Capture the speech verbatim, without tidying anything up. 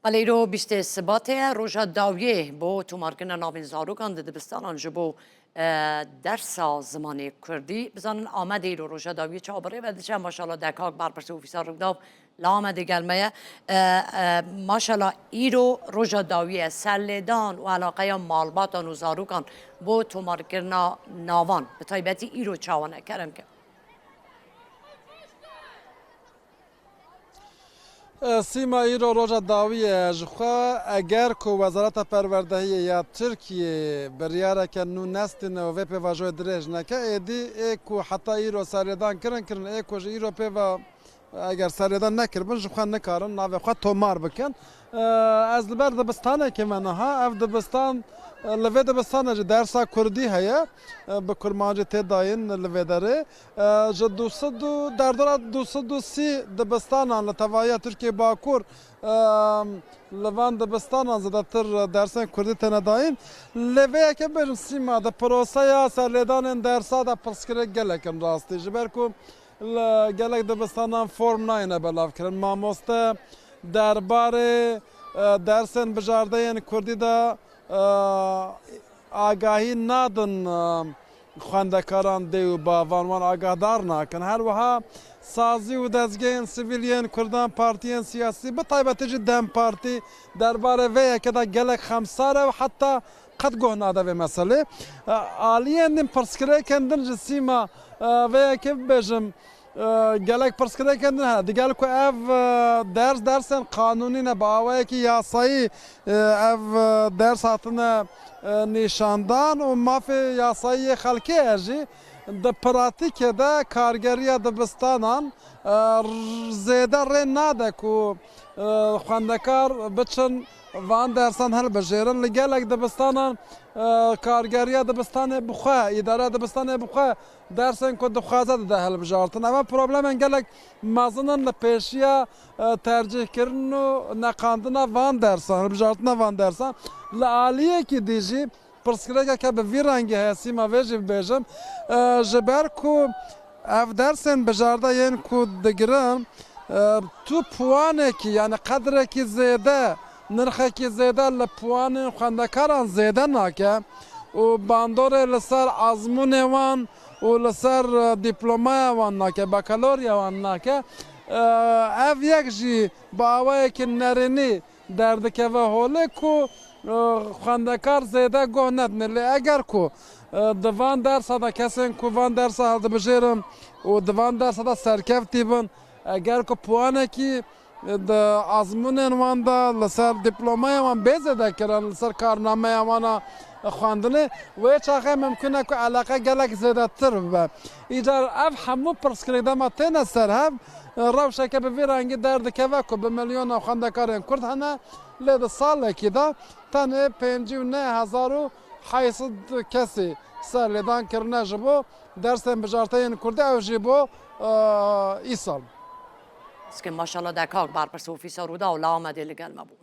Belê îro bîstê Sibatê ye, roja dawiyê bo tomarkirina navên zarokan di dibistanan ji bo, e, dersa zimanê kurdî. Bizanin Amedê îro roja dawiyê çawa bi rê ve diçe. Maşallah Dekak Berpirsê Ofîsa Rûdaw li Amedê gel me ye. E, e, maşallah îro roja dawiyê ye. Serlêdan û eleqeya malbatan û zarokan bo tomarkirina navan, bi taybetî îro çawa ne? Kerem ke. Sîma îro roja dawî ye ji xwe. Eger ku Wezareta Perwerdehiyê ya Tirkiyê biryareke nû nestîne û vê pêvajoyê dirêj neke, êdî ê ku heta îro serlêdan kirin, kirin, ê ku ji îro pê ve eger serlêdan nekiribin, ji xwe nikarin navê xwe tomar bikin. Ez li ber dibistanekê me niha. Ev dibistan, li vê dibistanê jî dersa kurdî heye, bi kurmancî tê dayîn li vê derê. E, ji du sed û, derdora du sed û sî dibistanan li tevahiya Tirkiyê Bakur, e, li van dibistanan zêdetir dersên kurdî têne dayîn. Lê vê yekê bêjim Sîma, di proseya serlêdanên dersa de pirsgirêk gelek in rastî. Ji ber ku li gelek dibistanan form nayêne belavkirin. Mamoste derbarê, e, dersên bijardeyên kurdî de, e, agahî nadin, e, xwendekaran dê û bavan, wan agahdar nakin. Her wiha sazî û dezgehên sivîl yên kurdan, partiyên siyasî, bi taybetî jî DEM Partî derbarê vê yekê de gelek xemsar e û heta qet guh nade vê meselê. E, aliyên din pirsgirêkên din ji Sîma, e, vê yekê bibêjim, e, gelek pirsgirêkên din hene. Digel ku ev, e, ders, dersên qanûnî ne, bi awayekî yasayî, e, ev, e, ders hatine, e, nîşandan û mafê yasayî yê xelkê ye jî, di pratîkê de kargeriya dibistanan, e, r-, zêde rê nade ku, e, xwendekar biçin van dersan hilbijêrin. Li gelek dibistanan, e, kargeriya dibistanê bi xwe, îdara dibistanê bi xwe dersên ku dixwaze dide hilbijartin. Eva problemên gelek mezin in li pêşiya, e, tercîhkirin û neqandina van dersan, hilbijartina van dersan. Li aliyekî dî jî pirsgirêkeke bi vî rengî heye, Sîma, vê jî bibêjim. E, ji ber ku ev dersên bijarde yên ku digirin, e, tu puanekî, yani qedrekî zêde, nirxekî zêde li puanên xwendekaran zêde nake û bandorê li ser azmûnê wan û li ser, e, dîplomaya wan nake, bakalorya wan nake. E, ev yek jî bi awayekî nerînî derdikeve holê ku, e, xwendekar zêde guh nedine. Lê eger ku, e, di van dersa de kesên ku van dersa hildibijêrin û di van dersa de serkevtî bin, eger ku puanekî, e, di azmûnên wan de li ser dîplomaya wan bê zêdekirin, li ser karnameya wan a xwendinê, wê çaxê mimkun e ku eleqe gelek zêdetir bibe. Îcar ev hemû pirsgirêk dema têne ser hev, rewşeke bi vî rengî derdikeve ku bi milyona xwendekarên kurd hene, lê di salekî de tenê pêncî û neh hezar û heyt sed kesî serlêdan kirine ji bo dersên bijarteyên kurdî, ew jî bo, e, îsal. Skin maşallah Dekak Berpirsê Ofîsa Rûdaw li Amedê li gel me bû.